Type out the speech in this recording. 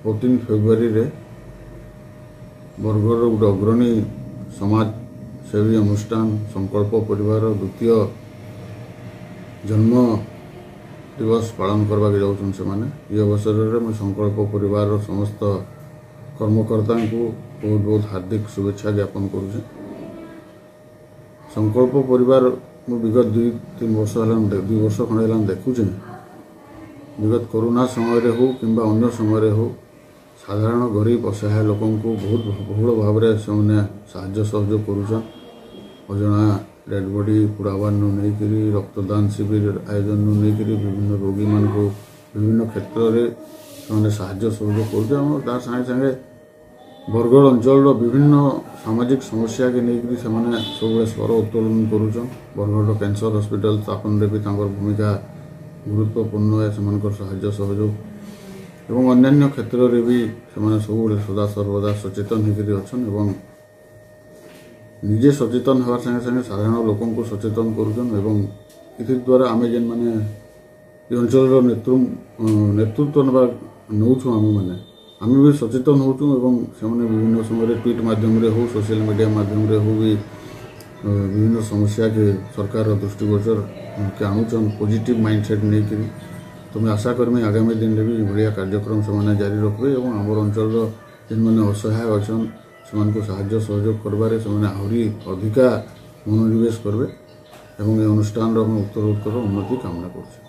14 ଫେବୃଆରୀରେ ବରଗଡ଼ର ଗୋଟେ ଅଗ୍ରଣୀ ସମାଜସେବୀ ଅନୁଷ୍ଠାନ ସଂକଳ୍ପ ପରିବାର ଦ୍ୱିତୀୟ ଜନ୍ମ ଦିବସ ପାଳନ କରିବାକୁ ଯାଉଛନ୍ତି ସେମାନେ। ଏହି ଅବସରରେ ମୁଁ ସଂକଳ୍ପ ପରିବାରର ସମସ୍ତ କର୍ମକର୍ତ୍ତାଙ୍କୁ ବହୁତ ବହୁତ ହାର୍ଦ୍ଦିକ ଶୁଭେଚ୍ଛା ଜ୍ଞାପନ କରୁଛି। ସଂକଳ୍ପ ପରିବାର ମୁଁ ବିଗତ 2-3 ବର୍ଷ ହେଲାଣି, 2 ବର୍ଷ ଖଣ୍ଡେ ହେଲାଣି ଦେଖୁଛେ। ବିଗତ କରୋନା ସମୟରେ ହେଉ କିମ୍ବା ଅନ୍ୟ ସମୟରେ ହେଉ, ସାଧାରଣ ଗରିବ ଅସହାୟ ଲୋକଙ୍କୁ ବହୁତ ବହୁଳ ଭାବରେ ସେମାନେ ସାହାଯ୍ୟ ସହଯୋଗ କରୁଛନ୍। ଅଜଣା ଡେଡ୍ ବଡି ପୁଡ଼ାବାରନୁ ନେଇକରି, ରକ୍ତଦାନ ଶିବିର ଆୟୋଜନରୁ ନେଇକରି ବିଭିନ୍ନ ରୋଗୀମାନଙ୍କୁ ବିଭିନ୍ନ କ୍ଷେତ୍ରରେ ସେମାନେ ସାହାଯ୍ୟ ସହଯୋଗ କରୁଛନ୍। ଏବଂ ତା ସାଙ୍ଗେ ସାଙ୍ଗେ ବରଗଡ଼ ଅଞ୍ଚଳର ବିଭିନ୍ନ ସାମାଜିକ ସମସ୍ୟାକେ ନେଇକରି ସେମାନେ ସବୁବେଳେ ସ୍ୱର ଉତ୍ତୋଳନ କରୁଛନ୍। ବରଗଡ଼ର କ୍ୟାନ୍ସର ହସ୍ପିଟାଲ ସ୍ଥାପନରେ ବି ତାଙ୍କର ଭୂମିକା ଗୁରୁତ୍ୱପୂର୍ଣ୍ଣ ଏ, ସେମାନଙ୍କର ସାହାଯ୍ୟ ସହଯୋଗ ଏବଂ ଅନ୍ୟାନ୍ୟ କ୍ଷେତ୍ରରେ ବି ସେମାନେ ସବୁବେଳେ ସଦାସର୍ବଦା ସଚେତନ ହେଇକରି ଅଛନ୍ ଏବଂ ନିଜେ ସଚେତନ ହେବାର ସାଙ୍ଗେ ସାଙ୍ଗେ ସାଧାରଣ ଲୋକଙ୍କୁ ସଚେତନ କରୁଛନ୍। ଏବଂ ଏଥିଦ୍ୱାରା ଆମେ ଯେନ୍ମାନେ ଏ ଅଞ୍ଚଳର ନେତୃତ୍ୱ ନେବା ନେଉଛୁ, ଆମେମାନେ ଆମେ ବି ସଚେତନ ହେଉଛୁ। ଏବଂ ସେମାନେ ବିଭିନ୍ନ ସମୟରେ ଟ୍ୱିଟ୍ ମାଧ୍ୟମରେ ହେଉ, ସୋସିଆଲ ମିଡ଼ିଆ ମାଧ୍ୟମରେ ହେଉ ବି ବିଭିନ୍ନ ସମସ୍ୟାକେ ସରକାରର ଦୃଷ୍ଟିଗୋଚର କେ ଆଣୁଛନ୍ ପଜିଟିଭ୍ ମାଇଣ୍ଡ ସେଟ୍ ନେଇକରି। ତ ମୁଇଁ ଆଶା କରିମି ଆଗାମୀ ଦିନରେ ବି ଏଭଳିଆ କାର୍ଯ୍ୟକ୍ରମ ସେମାନେ ଜାରି ରଖିବେ ଏବଂ ଆମର ଅଞ୍ଚଳର ଯେନ୍ମାନେ ଅସହାୟ ଅଛନ୍ ସେମାନଙ୍କୁ ସାହାଯ୍ୟ ସହଯୋଗ କରିବାରେ ସେମାନେ ଆହୁରି ଅଧିକା ମନୋନିବେଶ କରିବେ ଏବଂ ଏ ଅନୁଷ୍ଠାନର ଆମେ ଉତ୍ତରୋତ୍ତର ଉନ୍ନତି କାମନା କରୁଛେ।